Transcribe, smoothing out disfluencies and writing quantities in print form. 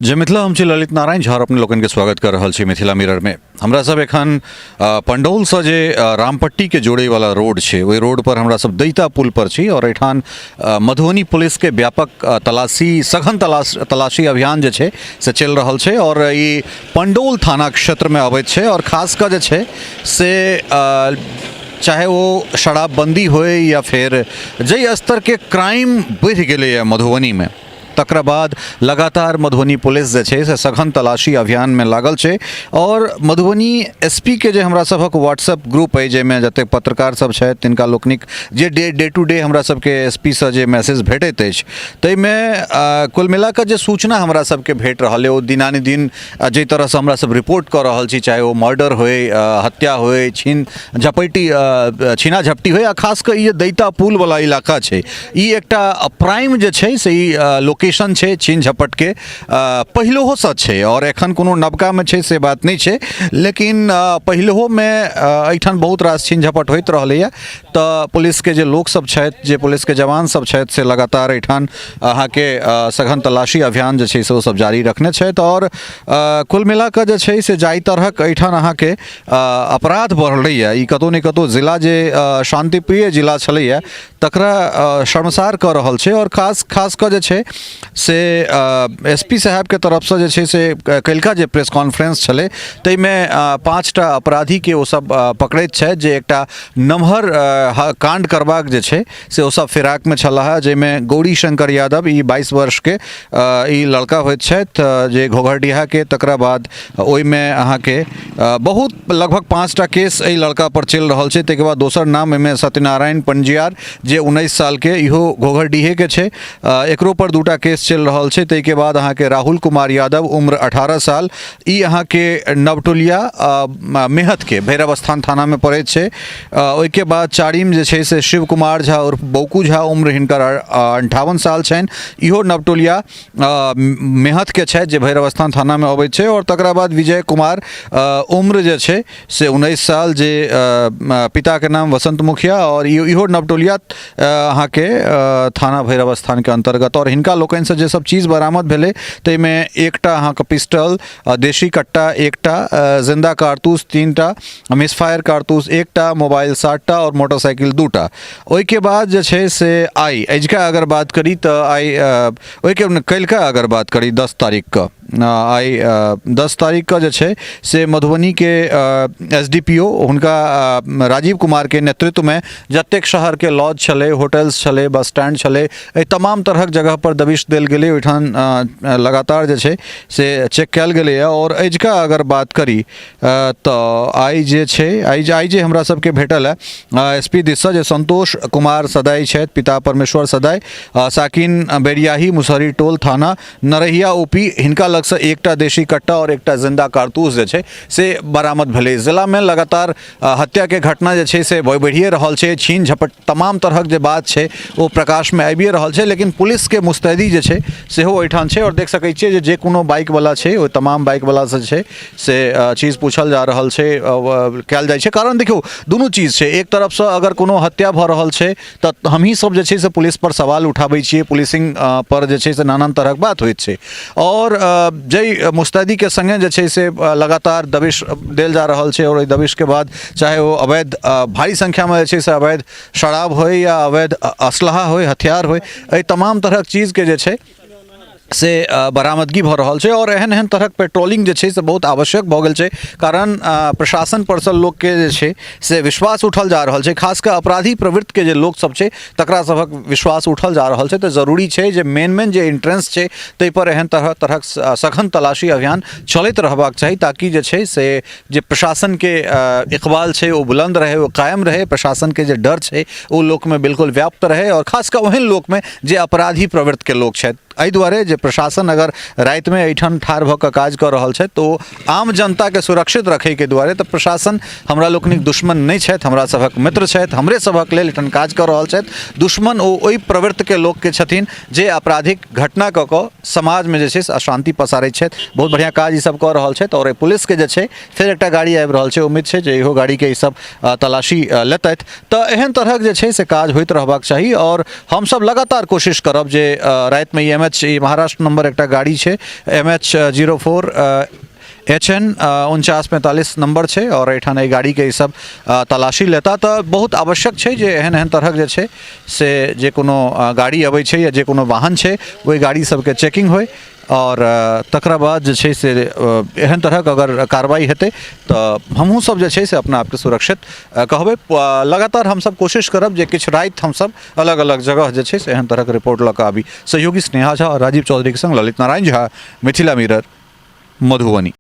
जय मिथिला। हम छी ललित नारायण झा और अपने लोकनि के स्वागत कर रहल छी मिथिला मिरर में। हमरा सब एखन पंडौल से जे रामपट्टी के जोड़े वाला रोड छै, ओहि रोड पर हमरा सब दैता पुल पर छी और एठान मधुबनी पुलिस के व्यापक तलाशी, सघन तलाशी अभियान जे छै से चलि रहल छै और ई पंडौल थाना क्षेत्र में अबैत छै और खास कऽ जे छै से चाहे ओ शराबबंदी होय या फेर जाहि स्तर के क्राइम बढ़ि गेलैए मधुबनी में, तकरा बाद लगातार मधुबनी पुलिस जे छै से सघन तलाशी अभियानमे लागल छै। आओर मधुबनी एस पी के जे हमरा सभक व्हाट्सएप ग्रुप अइ, जाहिमे जतेक पत्रकार सब छथि तिनका लोकनिक जे डे टू डे हमरा सबके एस पी सँ जे मैसेज भेटैत अछि, ताहिमे कुल मिलाकऽ जे सूचना हमरा सबके भेट रहल अइ ओ दिनानुदिन जाहि तरहसँ हमरा सब रिपोर्ट कऽ रहल छी, चाहे ओ मर्डर होइ, हत्या होइ, छीन झपैटी, छीना झपटी होइ, आ खास कऽ ई जे दैता पुलवला इलाका छै, ई एकटा प्राइम जे छै से ई लोकेशन छै छीन झपटके, पहिलहोसँ छै आओर एखन कोनो नवकामे छै से बात नहि छै, लेकिन पहिलहोमे एहिठाम बहुत रास छीन झपट होइत रहलैए। तऽ पुलिसके जे लोकसभ छथि, जे पुलिसके जवान सब छथि, से लगातार एहिठाम अहाँके सघन तलाशी अभियान जे छै से ओ सब जारी रखने छथि। आओर कुल मिलाकऽ जे छै से जाहि तरहक एहिठाम अहाँके अपराध बढ़लैए, ई कतहु ने कतहु जिला जे शान्तिप्रिय जिला छलैए तकरा शर्मसार कऽ रहल छै। आओर खास खास कऽ जे छै से एस पी साहेबके तरफसँ जे छै से काल्हिका जे प्रेस कॉन्फ्रेंस छलै ताहिमे 5टा अपराधीके ओसभ पकड़ैत छथि, जे एकटा नमहर काण्ड करबाक जे छै से ओसभ फिराकमे छलाह, जाहिमे गौरी शंकर यादव ई 22 वर्षके ई लड़का होइत छथि जे घोघरडीहाके। तकरा बाद ओहिमे अहाँके बहुत लगभग 5टा केस एहि लड़का पर चलि रहल छै। ताहिके बाद दोसर नाम एहिमे सत्यनारायण पंजियार जे 19 सालके, इहो घोघरडीहेके छै, एकरो पर 2टा केस चलि रहल छै। ताहिके बाद अहाँके राहुल कुमार यादव उम्र 18 साल, ई अहाँके नवटोलिया मेहतके भैरव स्थान थानामे पड़ैत छै। ओहिके बाद चारिम जे छै से शिव कुमार झा उर्फ बौकू झा, उम्र हिनकर 58 साल छनि, इहो नवटोलिया मेहतके छथि जे भैरव स्थान थानामे अबैत छै। आओर तकरा बाद विजय कुमार उम्र जे छै से 19 साल, जे पिताके नाम वसंत मुखिया आओर इहो नवटोलिया अहाँके थाना भैरव स्थानके अन्तर्गत। आओर हिनका लोकनिसँ जे सब चीज बरामद भेलै ताहिमे एकटा अहाँके पिस्टल, देशी कट्टा एकटा, जिंदा कारतूस 3टा, मिसफायर कारतूस 1टा, मोबाइल 7टा आओर मोटरसाइकिल 2टा। ओहिके बाद जे छै से आइ अजुका अगर बात करी तऽ आइ ओहिके काल्हिका अगर बात करी 10 तारीखके, आइ 10 तारीखके जे छै से मधुबनीके एस डी पी ओ हुनका राजीव कुमारके नेतृत्वमे जतेक शहरके लॉज छलै, होटल्स छलै, बस स्टैंड छलै, एहि तमाम तरहक जगहपर दबिश देल गेलै। ओहिठाम लगातार जे छै से चेक कयल गेलैए। आओर अजुका अगर बात करी तऽ आइ जे छै, आइ जे हमरा सबके भेटल है एस पी दिससँ, जे संतोष कुमार सदाई छथि, पिता परमेश्वर सदाई, साकिन बेरियाही, मुसहरी टोल, थाना नरहिया ओपी, हिनका लगसँ एकटा देशी कट्टा आओर एकटा जिंदा कारतूस जे छै से बरामद भेलै। जिलामे लगातार हत्याके घटना जे छै से बढ़िए रहल छै, छीन झपट तमाम तरहक जे बात छै ओ प्रकाशमे आबिए रहल छै, लेकिन पुलिसके मुस्तैदी जे छै सेहो ओहिठाम छै। आओर देख सकै छियै जे जे कोनो बाइकवला छै ओहि तमाम बाइकवलासँ जे छै से चीज पूछल जा रहल छै, कयल जाइ छै। कारण देखियौ दुनू चीज छै, एक तरफसँ अगर कोनो हत्या भऽ रहल छै तऽ हमही सब जे छै से पुलिस पर सवाल उठाबै छियै, पुलिसिंग पर जे छै से नानान तरहक बात होइत छै। आओर जाहि मुस्तैदीके सङ्गे जे छै से लगातार दबिश देल जा रहल छै, आओर ओहि दबिशके बाद चाहे ओ अवैध भारी संख्यामे जे छै से अवैध शराब होइ या अवैध असलहा होइ, हथियार होइ, एहि तमाम तरहक चीजके जे छै से बरामदगी भऽ रहल छै। आओर एहन एहन तरहक पेट्रोलिंग जे छै से बहुत आवश्यक भऽ गेल छै, कारण प्रशासन परसँ लोकके जे छै से विश्वास उठल जा रहल छै, खास कऽ अपराधी प्रवृत्तिके जे लोकसभ छै तकरा सभक विश्वास उठल जा रहल छै। तऽ जरूरी छै जे मेन मेन जे एंट्रेंस छै ताहिपर एहन तरह तरहक सघन तलाशी अभियान चलैत रहबाक चाही, ताकि जे छै से जे प्रशासनके इकबाल छै ओ बुलन्द रहै, ओ कायम रहै, प्रशासनके जे डर छै ओ लोकमे बिल्कुल व्याप्त रहै, आओर खास कऽ ओहन लोकमे जे अपराधी प्रवृत्तिके लोक छथि। एहि दुआरे जे प्रशासन अगर रातिमे एहिठाम ठाढ़ भऽ कऽ काज कऽ रहल छथि तऽ ओ आम जनताके सुरक्षित रखैके दुआरे, तऽ प्रशासन हमरा लोकनिक दुश्मन नहि छथि, हमरा सभक मित्र छथि, हमरे सभक लेल एहिठाम काज कऽ रहल छथि। दुश्मन ओ ओहि प्रवृत्तिके लोकके छथिन जे आपराधिक घटना कऽ कऽ समाजमे जे छै से अशान्ति पसारै छथि। बहुत बढ़िआँ काज ईसब कऽ रहल छथि। आओर एहि पुलिसके जे छै फेर एकटा गाड़ी आबि रहल छै, उम्मीद छै जे इहो गाड़ीके ईसब तलाशी लेतथि। तऽ एहन तरहक जे छै से काज होइत रहबाक चाही, आओर हमसब लगातार कोशिश करब जे रातिमे ई एम एच महाराष्ट्र नंबर एकटा गाड़ी छै, MH 04 HN 4945 number छै आओर एहिठाम एहि गाड़ीके ई सब तलाशी लेता। तऽ बहुत आवश्यक छै जे एहन एहन तरहक जे छै से जे कोनो गाड़ी अबै छै या जे कोनो वाहन छै, ओहि गाड़ी सबके चेकिंग होइ आओर तकरा बाद जे छै से एहन तरहक अगर कार्रवाइ हेतै तऽ हमहूँ सब जे छै से अपना आपके सुरक्षित कहबै। लगातार हमसब कोशिश करब जे किछु राति हमसब अलग अलग जगह जे छै से एहन तरहक रिपोर्ट लऽ कऽ आबी। सहयोगी स्नेहा झा आओर राजीव चौधरीके संग ललित नारायण झा, मिथिला मिरर, मधुबनी।